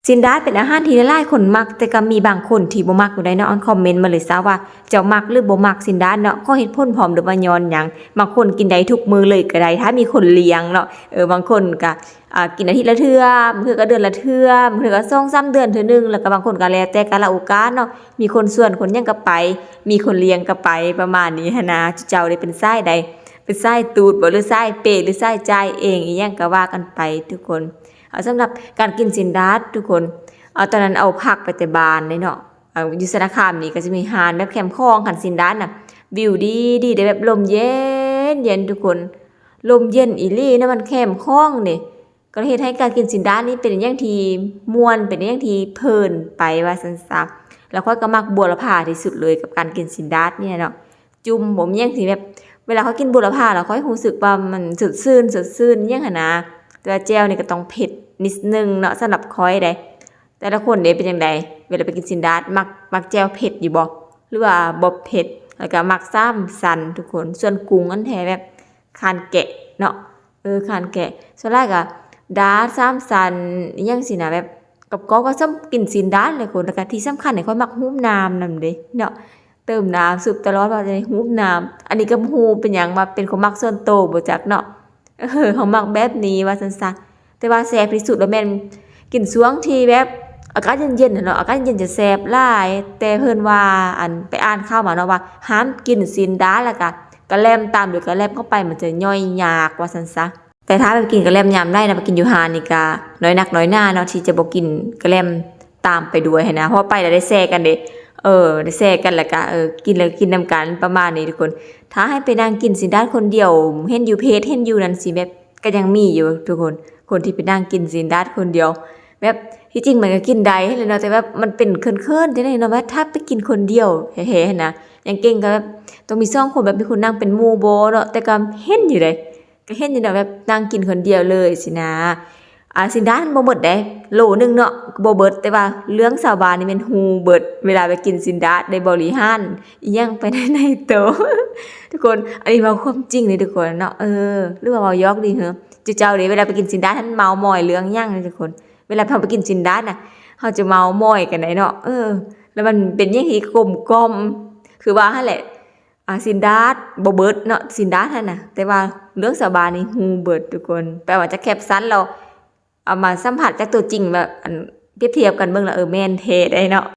ຊີ້ນດາດເປັນອາຫານທີ່ຫຼາຍໆຄົນມັກ, ແຕ່ກໍມີບາງຄົນທີ່ບໍ່ມັກຢູ່ໃດເນາະ. ອັນຄອມເມັນມາເລີຍຊະວ່າເຈົ້າມັກ ຫຼື ບໍ່ມັກຊີ້ນດາດເນາະ, ຂໍເຫດຜົນພ້ອມເດີວ່າຍ້ອນຫຍັງ. ບາງຄົນກິນໄດ້ທຸກມື້ເລີຍກໍໄດ້ ຖ້າມີຄົນລ້ຽງເນາະ. ເອີ ບາງຄົນກໍ ອ່າ ກິນອາທິດລະເທື່ອ, ບາງເທື່ອກໍເດືອນລະເທື່ອ, ບາງເທື່ອກໍສອງສາມເດືອນເທື່ອໜຶ່ງ, ແລ້ວກໍບາງຄົນກໍແລ້ວແຕ່ກາລະໂອກາດເນາະ. ມີຄົນຊວນຄົນຫຍັງກໍໄປ, ມີຄົນລ້ຽງກໍໄປ ປະມານນີ້ຫັ້ນນະ. ເຈົ້າເດເປັນສາຍໃດ? ເປັນສາຍຕູດບໍ່ ຫຼື ສາຍເປ ຫຼື ສາຍຈ່າຍເອງ ອີ່ຫຍັງກໍວ່າກັນໄປທຸກຄົນ. ເອົາ ສຳລັບການກິນຊີ້ນດາດທຸກຄົນ, ເອົາ ຕອນນັ້ນເອົາພັກໄປແຕ່ບ້ານເດ້ເນາະ. ເອົາ ຢູ່ສະນະຄາມນີ້ກໍຈະມີຮ້ານແບບແຄມຂອງ ຄັນຊີ້ນດາດນະ ວິວດີໆ ໄດ້ແບບລົມເຢັນໆ ທຸກຄົນ, ລົມເຢັນອີ່ຫຼີເນາະ, ມັນແຄມຂອງເດ້. ກໍເຮັດໃຫ້ການກິນຊີ້ນດາດນີ້ເປັນຫຍັງທີ່ມ່ວນ ເປັນຫຍັງທີ່ເພີນໄປວ່າຊັ້ນຊະ. ແລ້ວຂ້ອຍກໍມັກບົວລະພາທີ່ສຸດເລີຍກັບການກິນຊີ້ນດາດນີ້ເນາະ. ຈຸ່ມບໍ່ມີຫຍັງທີ່ແບບ ເວລາຂ້ອຍກິນບົວລະພາແລ້ວຂ້ອຍຮູ້ສຶກວ່າມັນສົດຊື່ນ ສົດຊື່ນຫຍັງຫັ້ນນະ. ແຕ່ວ່າແຈ່ວນີ້ກໍຕ້ອງເຜັດນິດໜຶ່ງເນາະ ສຳລັບຂ້ອຍເດ້. ແຕ່ລະຄົນເດ້ເປັນຈັ່ງໃດ ເວລາໄປກິນຊີ້ນດາດ ມັກ ມັກແຈ່ວເຜັດຢູ່ບໍ່ ຫຼືວ່າບໍ່ເຜັດ? ແລ້ວກໍມັກສາມຊັ້ນທຸກຄົນ. ສ່ວນກຸ້ງອັນແທ້ແບບຄານແກະເນາະ, ເອີ ຄານແກະ. ສ່ວນຫຼາຍກໍດາດ ສາມຊັ້ນ ອີ່ຫຍັງຊີ້ນະ ແບບກອບໆ ກໍສ່ຳກິນຊີ້ນດາດແຫຼະຄົນ. ແລ້ວກໍທີ່ສຳຄັນນີ້ ຂ້ອຍມັກຫູບນ້ຳນຳເດ້ເນາະ, ເຕີມນ້ຳຊຸບຕະຫຼອດວ່າຈະໄດ້ຫູບນ້ຳ. ອັນນີ້ກໍບໍ່ຮູ້ເປັນຫຍັງ ວ່າເປັນຄວາມມັກສ່ວນໂຕບໍ່ຈັກເນາະ. ເອີ ເຮົາມັກແບບນີ້ວ່າຊັ້ນຊະ. ແຕ່ວ່າແຊບທີ່ສຸດລະແມ່ນກິນຊ່ວງທີ່ແບບອາກາດເຢັນໆຫັ້ນເນາະ, ອາກາດເຢັນຈະແຊບຫຼາຍ. ແຕ່ເພິ່ນວ່າ ອັນ ໄປອ່ານຂ່າວມາເນາະ ວ່າຫ້າມກິນຊີ້ນດາດ ແລ້ວກະກະແລັມຕາມດ້ວຍກະແລັມເຂົ້າໄປ ມັນຈະຍ່ອຍຍາກວ່າຊັ້ນຊະ. ແຕ່ຖ້າໄປກິນກະແລັມຍາມໃດນະ ໄປກິນຢູ່ຮ້ານນີ້ກະນ້ອຍນັກນ້ອຍໜາເນາະ ທີ່ຈະບໍ່ກິນກະແລັມຕາມໄປດ້ວຍຫັ້ນນະ, ເພາະວ່າໄປແລ້ວໄດ້ແຊກັນເດ້. ເອີ ໄດ້ແຊກັນ ແລ້ວກະ ເອີ ກິນແລ້ວກິນນຳກັນ ປະມານນີ້ທຸກຄົນ. ຖ້າໃຫ້ໄປນັ່ງກິນຊີ້ນດາດຄົນດຽວ ເຫັນຢູ່ເພຈ ເຫັນຢູ່ນັ້ນຊິແບບ ກໍຍັງມີຢູ່ທຸກຄົນ ຄົນທີ່ໄປນັ່ງກິນຊີ້ນດາດຄົນດຽວ. ແບບທີ່ຈິງມັນກໍກິນໄດ້ຫັ້ນແຫຼະເນາະ, ແຕ່ແບບມັນເປັນເຂີນໆຈັ່ງໃດເນາະ ແບບຖ້າໄປກິນຄົນດຽວແທ້ໆຫັ້ນນະ. ຢ່າງເກັ່ງກໍແບບຕ້ອງມີສອງຄົນ ແບບມີຄົນນັ່ງເປັນໝູ່ບໍ່ເນາະ, ແຕ່ກໍເຫັນຢູ່ເດ້ ກໍເຫັນຢູ່ດອກ ແບບນັ່ງກິນຄົນດຽວເລີຍຊີ້ນະ. ອ່າ ຊີ້ນດາດມັນບໍ່ໝົດເດ້ ໂລໜຶ່ງເນາະ ບໍ່ເບິດ. ແຕ່ວ່າເລື່ອງສາວບ້ານນີ້ແມ່ນຮູ້ເບິດ ເວລາໄປກິນຊີ້ນດາດໄດ້ບໍລິຫານອີ່ຫຍັງໄປໃນໆໂຕ ທຸກຄົນ. ອັນນີ້ເວົ້າຄວາມຈິງເດ້ທຸກຄົນເນາະ. ເອີ ຫຼືວ່າເວົ້າຢອກດີເຮີ? ເຈົ້າເດ້ ເວລາໄປກິນຊີ້ນດາດຫັ້ນເມົາມອຍເລື່ອງຫຍັງເດ້ທຸກຄົນ? ເວລາເຮົາໄປກິນຊີ້ນດາດນະ ເຮົາຈະເມົາມອຍກັນໄດ໋ເນາະ. ເອີ ແລ້ວມັນເປັນຫຍັງທີ່ກົມກ່ອມ ຄືວ່າຫັ້ນແຫຼະ. ອ່າ ຊີ້ນດາດບໍ່ເບິດເນາະ ຊີ້ນດາດຫັ້ນນະ, ແຕ່ວ່າເລື່ອງສາວບ້ານນີ້ຮູ້ເບິດທຸກຄົນ. ແປວ່າຈາກແຄປຊັນແລ້ວ ເອົາມາສຳຜັດຈາກຕົວຈິງ ແບບ ອັນ ປຽບທຽບກັນເບິ່ງແລ້ວ ເອີ ແມ່ນແທ້ໄດ໋ເນາະ.